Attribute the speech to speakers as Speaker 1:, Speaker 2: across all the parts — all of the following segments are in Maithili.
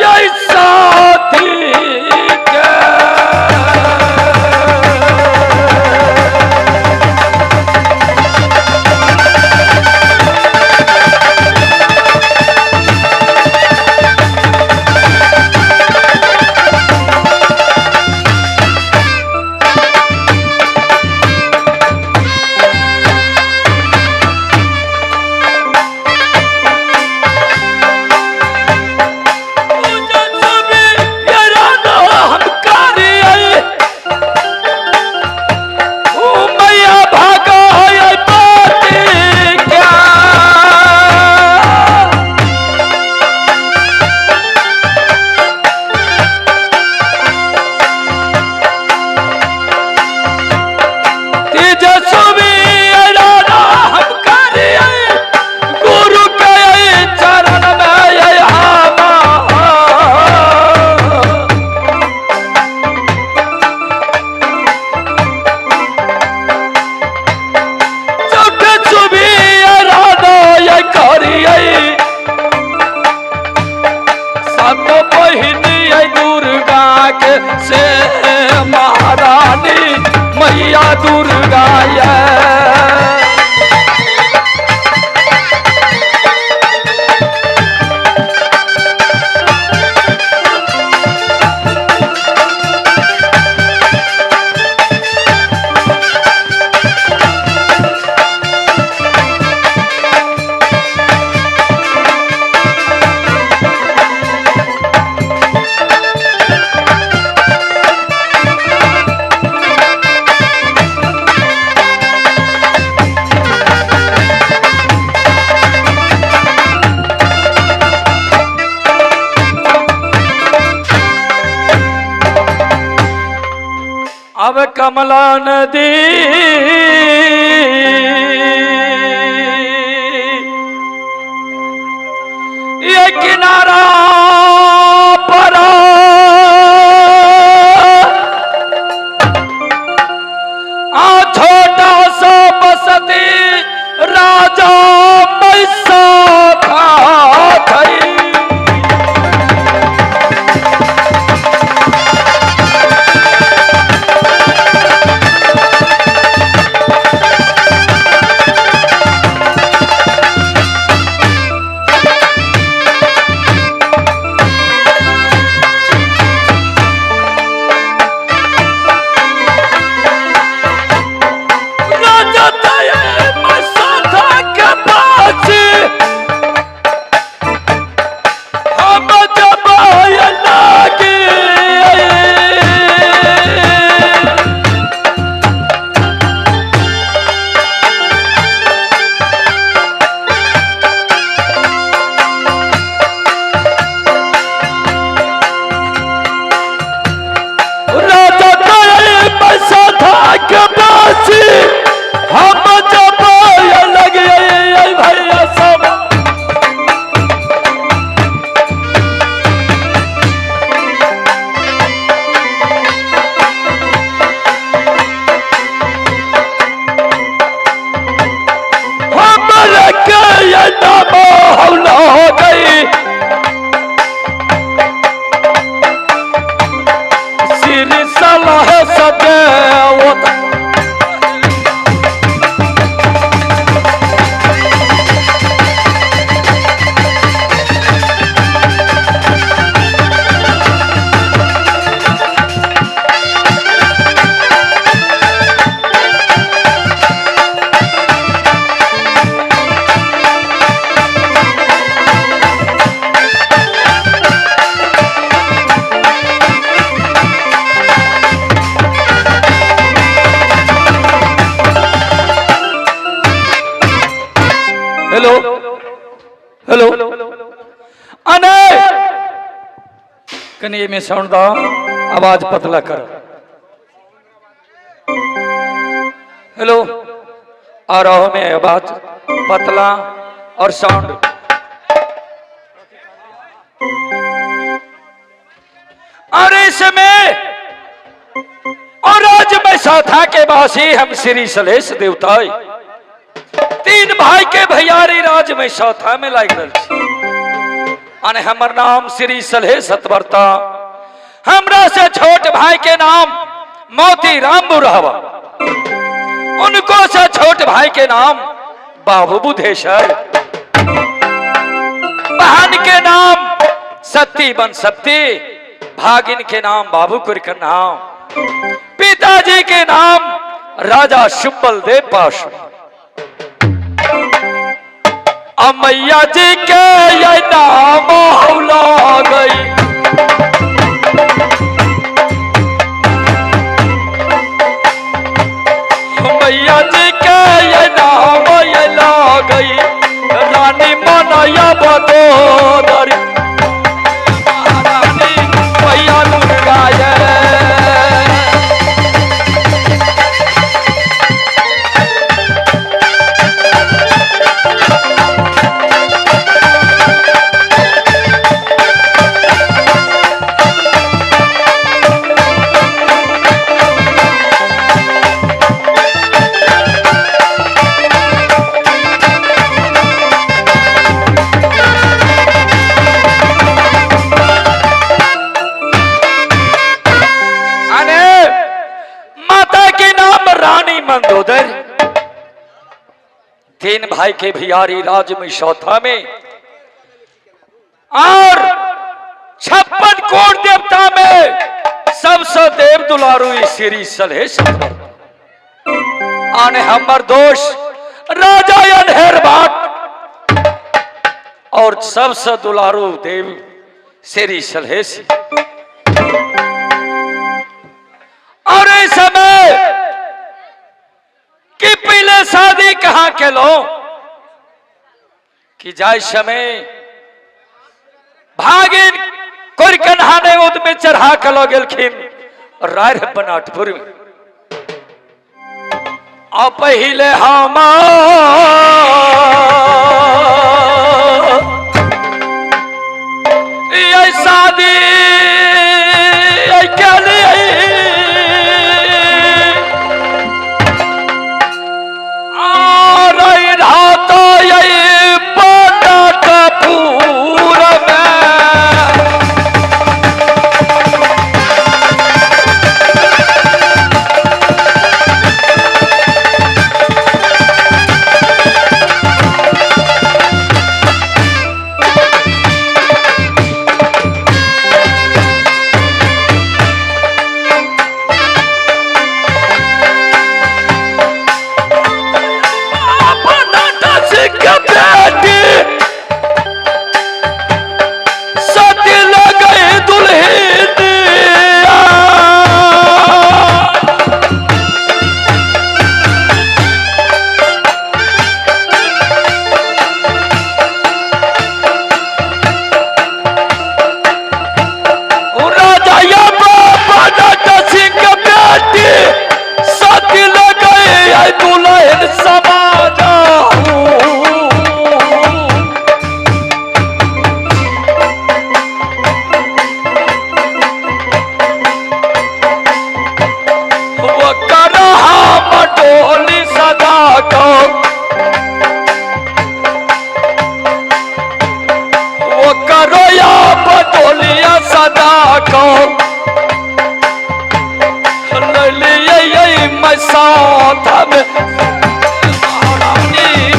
Speaker 1: ये साथी के। से महारानी मैया दुर्गा अब कमला नदी ये किनारा पर आ छोटा सा बसती राजा मैसा था। हम जब लगे भैया सब हो गई सिर सलाह सदैव। हेलो हेलो अने कनी में साउंड दा आवाज पतला कर। हेलो आ रहा में आवाज पतला और साउंड। और इसमें और आज मैं साथा के बासी हम श्री सलेश देवता तीन भाई के भैयारी राज में साथा में लाग रहा। अने हमर नाम श्री सलहे सतवर्ता। हमरा से छोट भाई के नाम मोती राम बुढ़ावा, उनको से छोट भाई के नाम बाबू बुधेश्वर, बहन के नाम सती बन सती, भागिन के नाम बाबू कुरकन्हा, पिताजी के नाम राजा सुब्बल देव पास। अमैया जी के ये नाम हौला गई, मैया जी के ये नाम ये ला गई, रानी मनया बदोदरी, महारानी मैया दुर्गा ये। मंदोदर तीन भाई के भियारी राज में चौथा में और 56 कोट देवता में सबसे देव दुलारू श्री सलहे सतवर। आने हमर दोष राजा अनहेर बाट और सबसे दुलारू देव श्री सलहेसी। और इस समय कि पहले शादी कहां के लो कि जाय समय भागिन कोरकन्हा ने उद में चढ़ा के लो गेलखिन राय बनाटपुर में। आ पहले हम ये शादी के लिए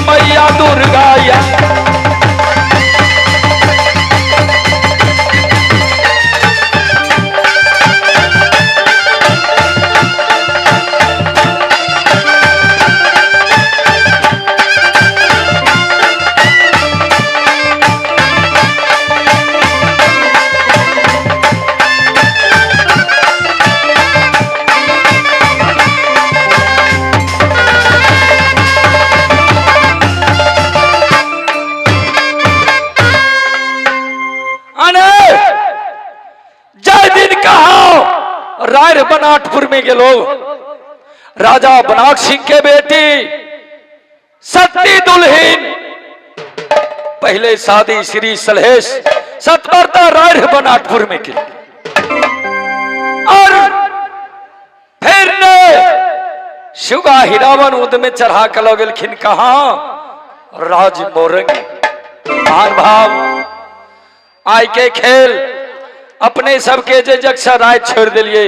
Speaker 1: मैया दुर्गा या। राय बनाटपुर में के लोग राजा बनाट सिंह के बेटी सती दुल्हीन पहले शादी श्री सलहेश सतवर्ता राय बनाटपुर में की और फिर ने सुगा हिरावन उद में चढ़ा के लग गेलखिन कहा राज मोरंग। महान भाव आइ के खेल अपने सबके जे जगसा राय छोड़ दिलिए,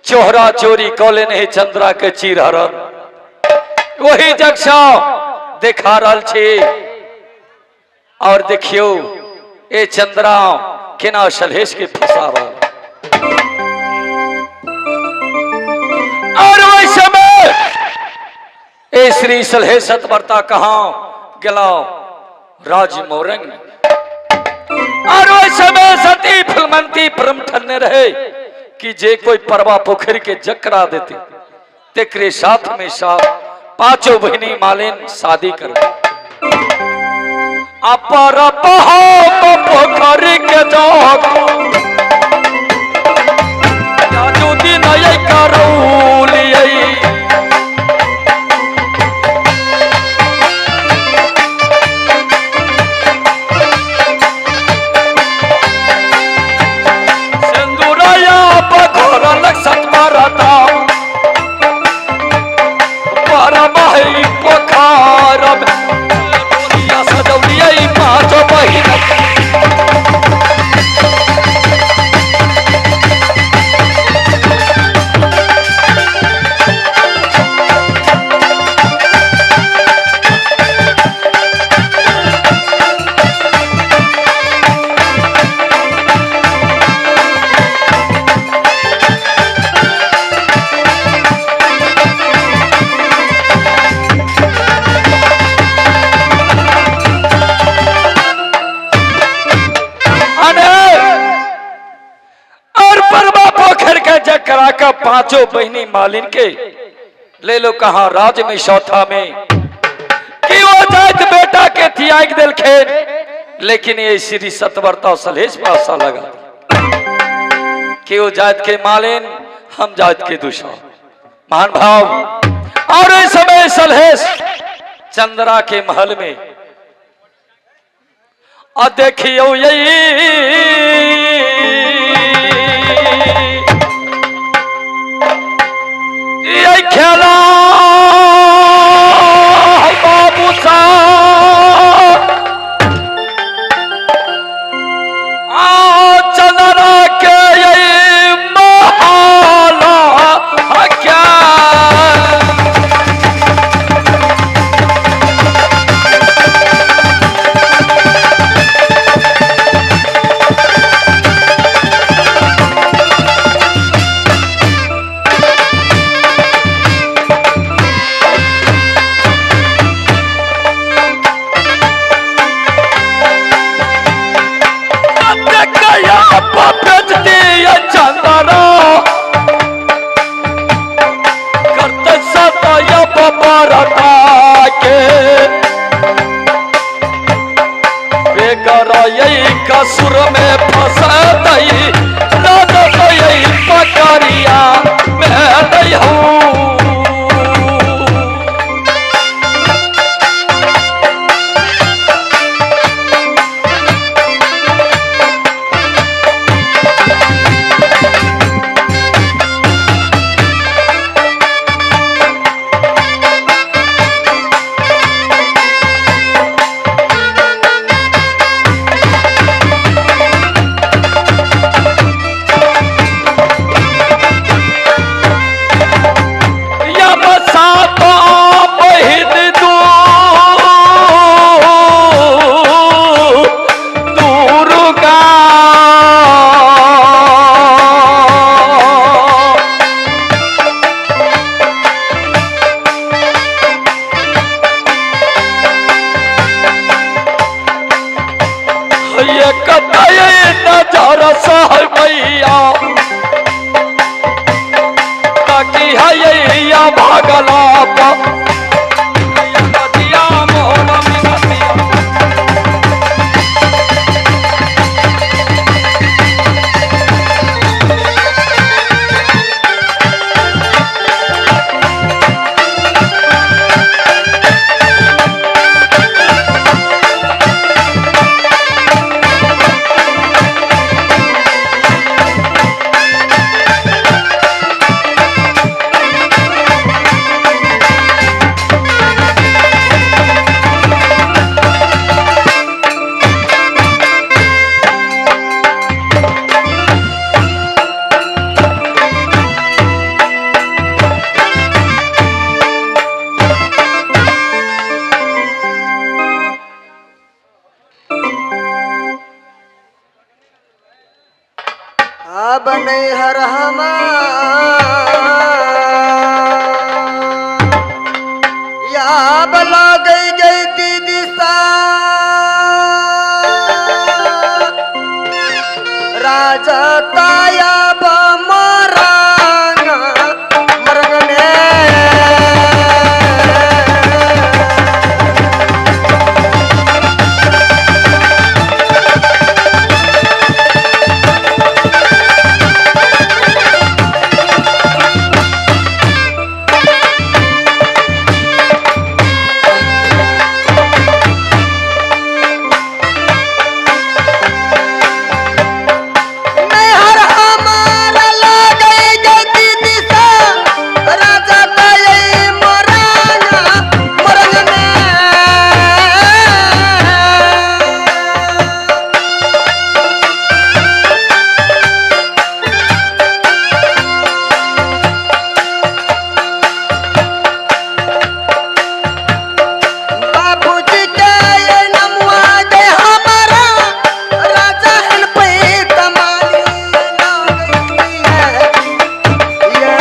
Speaker 1: चोहरा चोरी कऽ लेने है चंद्रा के चीर हरण, वही जगसा देखा रहल छी। और देखियो ए चंद्रा केना सलहेश के फंसा रहल। और वही समय ए श्री सलहेश सतवर्ता कहाँ गेला राज मोरंग में। और वही समय सती फुलमंती परम ठन्ने रहे कि जे कोई परवा पोखर के जकरा देते तेकरे साथ में साथ पांचों बहिनी मालिन शादी कर। अपर पोखर के जग जाजू दिन करौलियै। सिंदूरया पघरल सतमरता परमहि पोखर डोलिया सजौलियै पाँचो बहिन। और परवा पोखर के जकरा का पांचों बहिनी मालिन के ले लो कहा राज में चौथा में कि वो जात बेटा के त्याग दिलखेन, लेकिन ये श्री सतवर्ता सलहेश पासा लगा कि वो जात के मालिन हम जात के दुश्मन महान भाव। और इस समय सलहेश चंद्रा के महल में आ देखियो यही खेला बाबू साहब आ चंद्रा के यही महाला क्या। कसुर में फंसतई राजतई पकड़िया में दई हूँ।
Speaker 2: नैहर हमार या बला गई गई दीदी सा राजा ताया बमरांगा मरगने नैहर हमारा लगे गई दीदी सा राजा ताई मोरांगा मोरंगने बाबूजी के ये नमुआ दे हमारा राजा हन पे तमाली ना गई है ये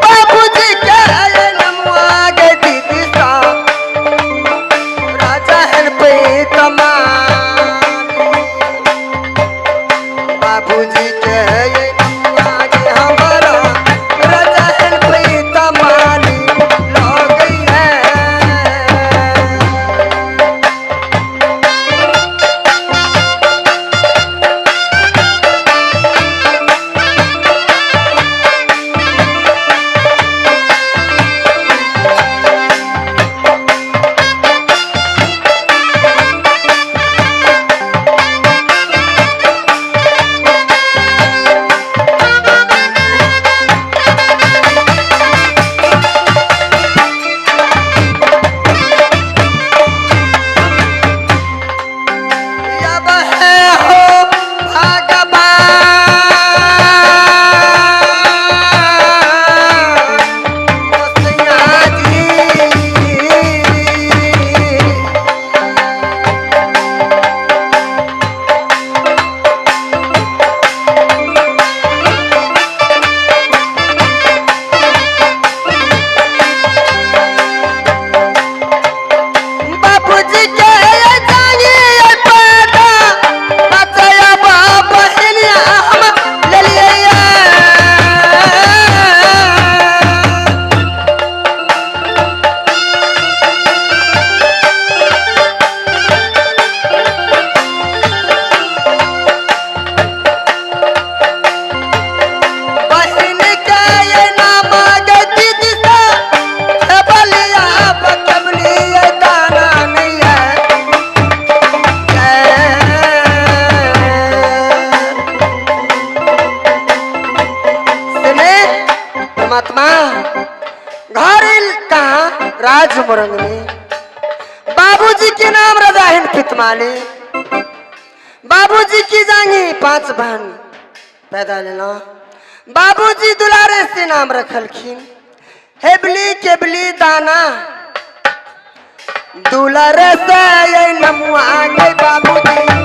Speaker 2: बाबूजी के ये नमुआ दे दीदी सा राजा हन पे तमाली बाबूजी के ये नमुआ के हमारा राजा हन पे तमाली लग गई है। अब है हो भगवान गोसैया जी। बाबूजी के जानिए पैदा बचाया बाप बहनिया हम ले लिए। बहन के ये नाम गे दीदी सा बलिया बकबली दाना नहीं है। सुने परमात्मा घर कहाँ राज मोरंग में बाबूजी के नाम राजा हिंद पितमाली बाबूजी की जांगी 5 बहन पैदा लेना बाबूजी दुलारे से नाम रखलखिन हेबली केबली दाना दुलारे से ये नमुआ के बाबूजी।